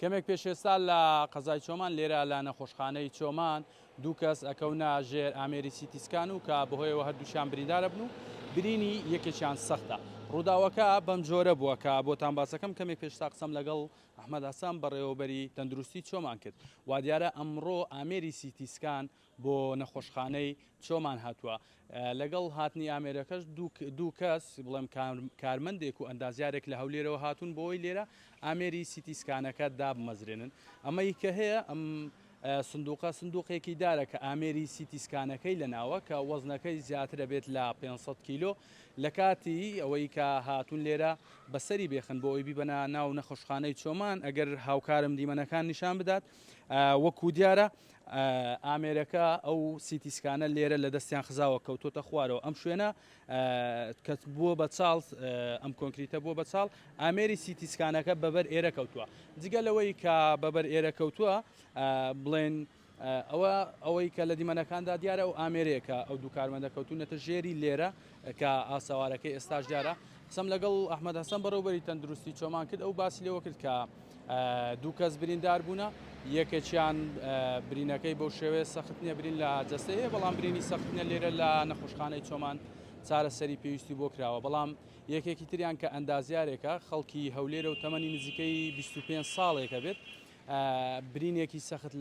کەمێک پێش ئێستا لە قەزای چۆمان لێرە لە نەخۆشخانەی چۆمان دوو کەس ئەکەونە ژێر ئامێری CT scan و کە بەهۆیەوە هەردووکیان بریندارە بن و برینی یەکێکیان سەختە. ڕووداوەکە بەم جۆرە بووە کە بۆتان باسەکەم کەمێک پێشتا قسەم لەگەڵ ئەحمەد حەسەن بەڕێوەبەری تەندروستی چۆمان کرد وادیارە ئەمڕۆ ئامێری CT scan بۆ نەخۆشخانەی چۆمان هاتووە. لەگەڵ هاتنی ئامێرەکەش دوو کەس بڵێم کارمەندێک و ئەندازیارێک لە هەولێرەوە هاتوون بۆی لێرە ئامێری CT scan ەکە دابمەزرێنن. ئەمەی کە هەیە ئەم سندوقە سندوقێکی دارە کە ئامێری CT scan ەکەی لەناوە کە وەزنەکەی زیاترە بێت لە 500 کیلۆ لە کاتی ئەوەی کە هاتوون لێرە بەسەری بێخن بۆ ئەوی بیبەنە ناو نەخۆشخانەی چۆمان ئەگەر هاوکارم دیمەنەکان نیشان بدات وەکو دیارە ئامێرەکە ئەو CT scan ە لێرە لە دەستیان خزاوە کەوتۆتە خوارەوە ئەم شوێنە کە بووە بە چاڵ ئەم کۆنکریتە بووە بە چاڵ ئامێری CT scan ەکە بەبەر ئێرە کەوتووە جگە لەوەی کە بەبەر ئێرە کەوتووە بڵێن ئەوە ئەوەی کە لە دیمەنەکاندا دیارە ئەو ئامێرەیە ئەو دوو کارمەندە کەوتونەتە ژێری لێرە کە ئاسەوارەکەی ئێستاش دیارە. قسەم لەگەڵ ئەحمەد حەسەن بەڕێوبەری تەندروستی چۆمان کرد ئەو باسی لەوە کرد کە دوو کەس بریندار بوونە یەکێکیان برینەکەی بەو شێوەیە سەخت نییە برین لە جەستەی هەیە بەڵام برینی سەخت نییە لێرە لە نەخۆشخانەی چۆمان چارەسەری پێویستی بۆ کراوە بەڵام یەکێکی تریان کە ئەندازیارێکە خەڵکی هەولێرە و تەمەنی نزیکەی 25 ساڵێکە بێت برینێکی سەخت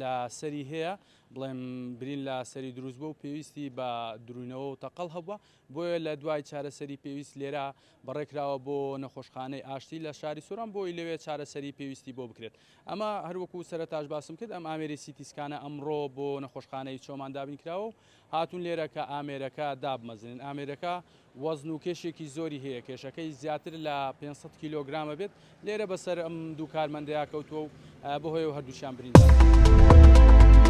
لە سەری هەیە بڵێم برین لە سەری دروست بووە و پێویستی بە دروینەوە و تەقەڵ هەبووە، بۆیە لە دوای چارەسەری پێویست لێرە بەڕێکراوە بۆ نەخۆشخانەی ئاشتی لە شاری سۆران بۆی لەوێ چارەسەری پێویستی بۆ بکرێت. ئەمە هەروەکو سەرەتاش باسم کرد ئەم ئامێری CT scan ە ئەمڕۆ بۆ نەخۆشخانەی چۆمان دابین کراوە و هاتوون لێرە کە ئامێرەکە دابمەزرێنن. ئامێرەکە وەزن و کێشێکی زۆری هەیە، کێشەکەی زیاتر لە 500 کیلۆگرامە بێت، لێرە بەسەر ئەم دوو کارمەندەیا کەوتووە و بەهۆیەوە هەردووکیان بریندار بوون.